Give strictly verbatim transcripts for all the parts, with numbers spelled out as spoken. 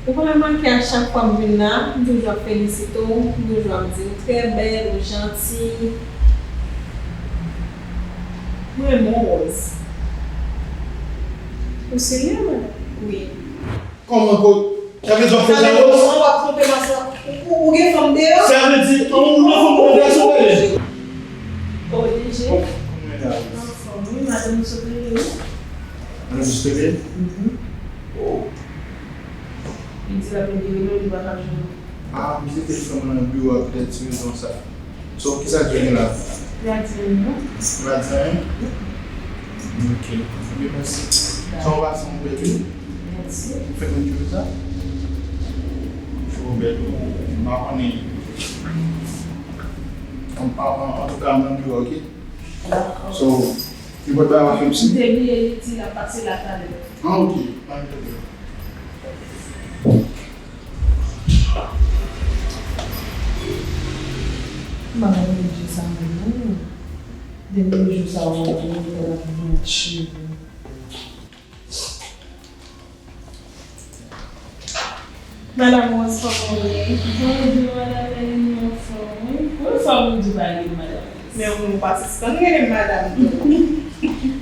Ou pa remake a chak fwa m vin la, m toujou ap felisite w, m toujou ap di w trè bèl, ou janti. Mwen renmen w, Rose. Ou serye, madanm? Wi. Kòman ko-, sa vle di w ap fè sa, Rose? Sa vle di w ap twonpe m aswè. Ou, ou, ou gen fanm deyò? Sa vle di, ou, ou nan fanm ou nan gason, tande? O D G. Kòman, kòman w ye la, Rose? Anfòm, wi, madanm, ou sot rele, wi. Madanm, ou sot rele? Mhm. Oh. Li di l ap libere nou, li pa ka jwenn nou. Ah, misye te fè mwen nan biwo a pou tèt ti rezon sa. So, kisa ki gen la? Li pa di anyen, non. Li pa di anyen? Ok. Ebyen, mèsi. Sa w pase yon bèl wi. Mèsi. Fè mwen jwe sa. Jwe bèl wi. M pa konnen. An, an, an, antouka, m nan biwo, ok? Dakò. So, nenpòt bagay w ap fè m siy. M te bliye li di l ap pase la talè. Ah, ok. Pa gen pwoblèm. M pa konn je sa menm non. Dènye jou sa yo, mwen te la blanchi. Madanm Rose, kòman w ye? Bonjou, madanm Eline, m anfòm, wi. Pou yon fwa pou di w pa rele m madanm Rose. Men ou pa sispann rele m madanm tou.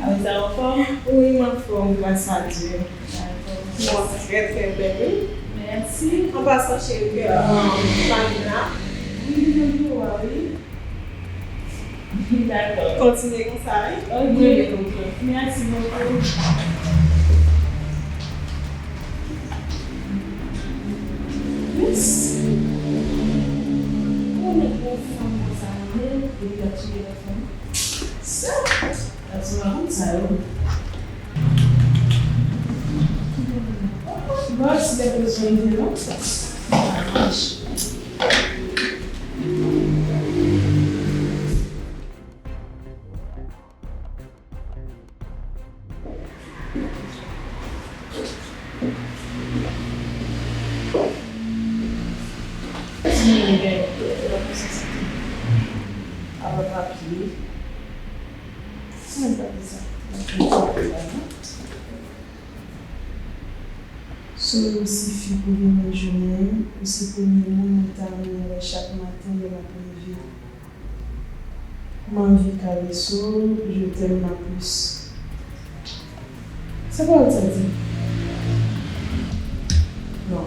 Apre sa, w anfòm? Wi, m anfòm, gras a Dye. Dakò. Mwen trè, trè bèl, wi. Mèsi. An pasan, cheri, ke, euh, fanmi la. Wi, li nan biwo a, wi. Dakò. Kontinye konsa, wi. Ok. Mwen rele konsa. Mèsi bokou. Yes. Ou nèg bon fanm konsa, mwen, epi l ap tire lòt fanm. Sa, l ap tire lòt sa yo. Bon, si lè bezwen de nou, sa mache. Apa papye. Mwen pa di sa. So, si fi pou vin nan jounen, ou se premye moun mwen ta renmen wè chak maten lè m ap leve. M anvi karese w, je t'aime ma puce. Sa pawòl sa di? Non,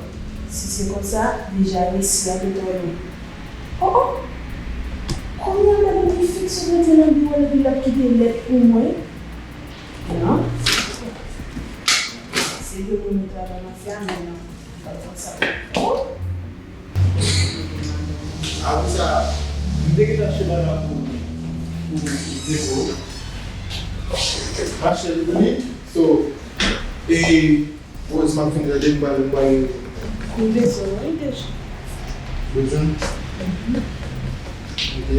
si se konsa, deja resi a te twò lwen. Oh, oh! Kounye a, madanm li fiks rete nan biwo l epi l ap kite lèt pou mwen. Non. Se de moun yo travay nan fè a, men non. Li pa konn sa. Oh! Apre sa, m te gentan chita la pou, pou depo. Mache li, so, e, Rose, m ap fin gade, m pral, m pral. Ou bezwen mwen deja. Bezwen? Mhm. Ok.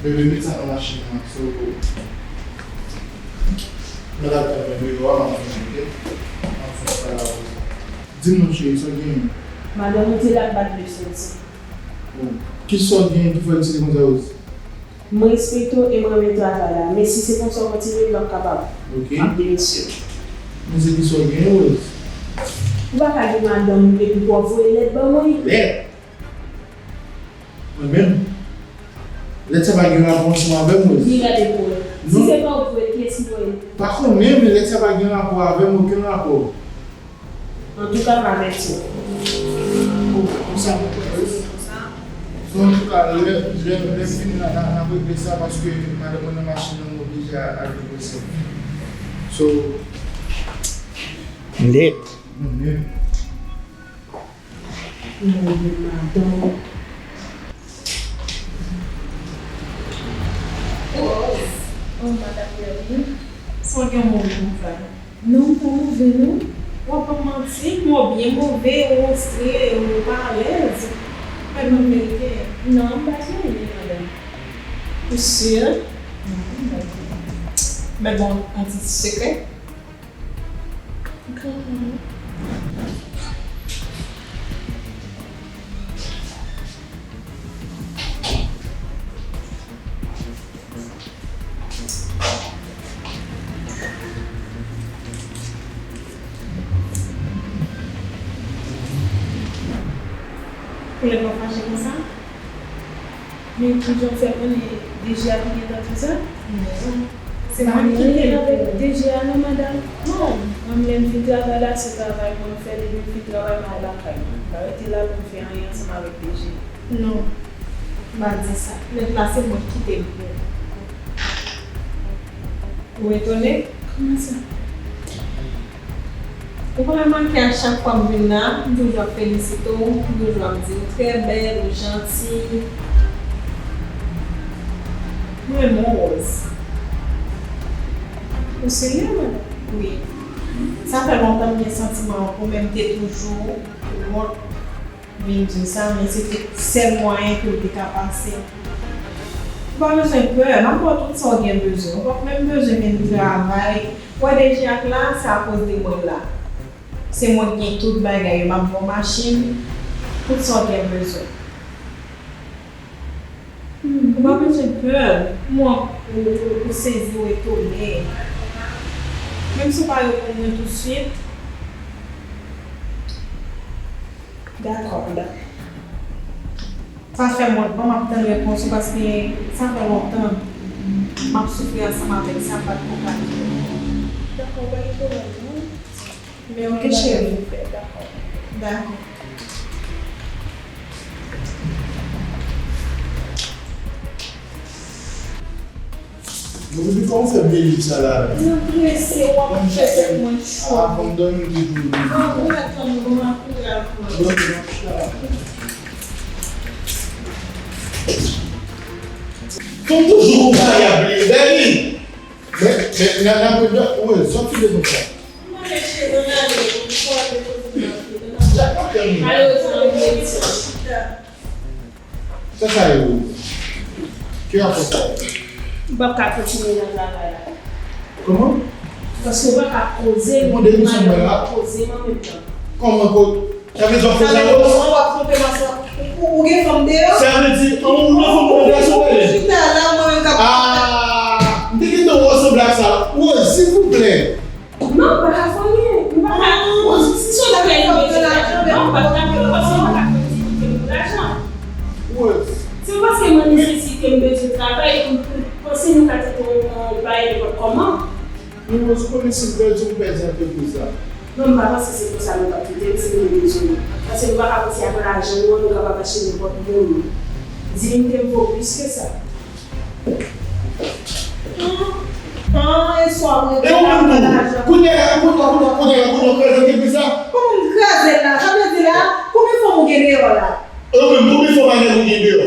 Bebe, met sa nan machin nan, so, mwen al travay deyò a, m ap vini, ok? M ap fin travay. Di m non, cheri, sa w genyen? Madanm ou te la ap bat leson ti. Bon. Kisa w genyen ki fè w di li konsa, Rose? M respekte w e m renmen travay la, men si se konsa w kontinye, m p ap kapab. Ok. M ap demisyone. Men se kisa w genyen, Rose? Ou pa ka gen madanm epi pou w ap voye lèt ban mwen? Lèt? Mwen menm? Lèt sa pa gen rapò ansanm avè m, Rose. Vin gade pou wè. Si se pa ou ki voye l, kiyès ki voye l? Pa konnen, men lèt sa pa gen rapò avè m, okenn rapò. Antouka, m avèti w. Bon, konsa, bon, konsa. So, antouka, lè, lè, lè fini la, n a, n a regle sa paske madanm mwen nan machin nan, m oblije al regle sa. So, lèt. Mwen menm. Mwen gen madanm. Oh, oh, madanm Yami. Sa w gen move konsa? Non, m pa move, non. W ap ban m manti, m byen move, ou fristre, ou pa alèz. Mwen ban m verite. Non, m pa gen anyen, madanm. Ou si? Non, m pa gen anyen. Mwen ban w yon ti sekrè. Ou lè w fache konsa? Men kijan w fè konnen D G a ki gentan di sa? Non. Se mwen ki te avèk D G a non, madanm. Non. Mwen menm, m fin travay la, se travay mwen m fè, depi m fin travay, m al lakay mwen. M pa rete la pou m fè anyen ansanm avèk D G. Non. M pa di sa. Nèg la, se mwen ki te l pou. Ou etone? Kòman sa? Ou pa remake a chak fwa m vin la, m toujou ap felisite w, m toujou ap di w trè bèl, ou janti. Mwen renmen w, Rose. Ou serye, madanm? Wi. Sa fè lontan m gen santiman an pou mwen, m te toujou wont vin di w sa, men se te sèl mwayen ke w te ka pase. Ou pa bezwen pè, m ap ba w tout sa w gen bezwen. Ou p ap menm bezwen vin travay. Wè D G a k la, se akoz de mwen l la. Se mwen ki gen tout bagay yo, m ap ba w machin, tout sa w gen bezwen. Ou pa bezwen pè, m wè ou, ou, ou sezi, ou etone. Menm si w pa reponn mwen tousuit. Dakò, dakò. Sa fè m wont, bon, m ap tann repons ou paske sa fè lontan m ap soufri ansanm avèk sa, m pa t konprann. Dakò, pa gen pwoblèm, non. Men ok, cheri. Dakò. Dakò. Mwen, depi kòman w fè byen li sa la? Mwen prese, w ap fè tèt mwen cho. A, fò m dòmi toujou. Bon, ou mèt tann mwen, m ap kouri al pran. Bon, m ap chita la. Fò m toujou gon bagay ap bliye. Bèli! Men, men, nan, nan, nan, ou wè, sòti de konsa. Mwen chita nan ale, ou fò depoze m nan pye. Malèrezman, m redi chita. Sa sa ye ou? Ki rapò sa ye? M p ap ka kontinye nan travay la. Kòman? Paske w pa ka poze m. Bon, depi w sanble la. Poze m an menm tan. Kòman ko-, sa vle di w ap fè sa yo? Sa vle di w ap twonpe m ansanm. Ou, ou gen fanm deyò? Sa vle di, an ou nan fanm nan gason pale? Ou chita la, mwen menm k ap. Ah, m te gentan wè w sanble ak sa. Wè, silvouplè. Non, m pa ka fè anyen. M pa ka. Si se yon bagay li bezwen fè, non, m pa t ka fè l paske m pa ka konn si li te pou lajan. Si se paske mwen nesesite, m bezwen travay, m, m panse nou ka tete yon, yon bagay nenpòt kòman. Men Rose, ou konnen si m pèdi, m pèdi antrepriz la. Non, m pa panse se konsa nou t ap kite l, si nou te bezwen nou. Paske nou pa ka panse ak lajan nou an, nou kapab achte nenpòt moun. Diyite m vo plis ke sa. An, e swa mwen gen lajan. Kounye a, kounye a, kounye a, kounye a, kounye a, w kraze antrepriz la? Kòman m kraze l la? Sa vle di la, konbyen fanm ou gen deyò la? E ou menm, konbyen fanm a nèg ou gen deyò?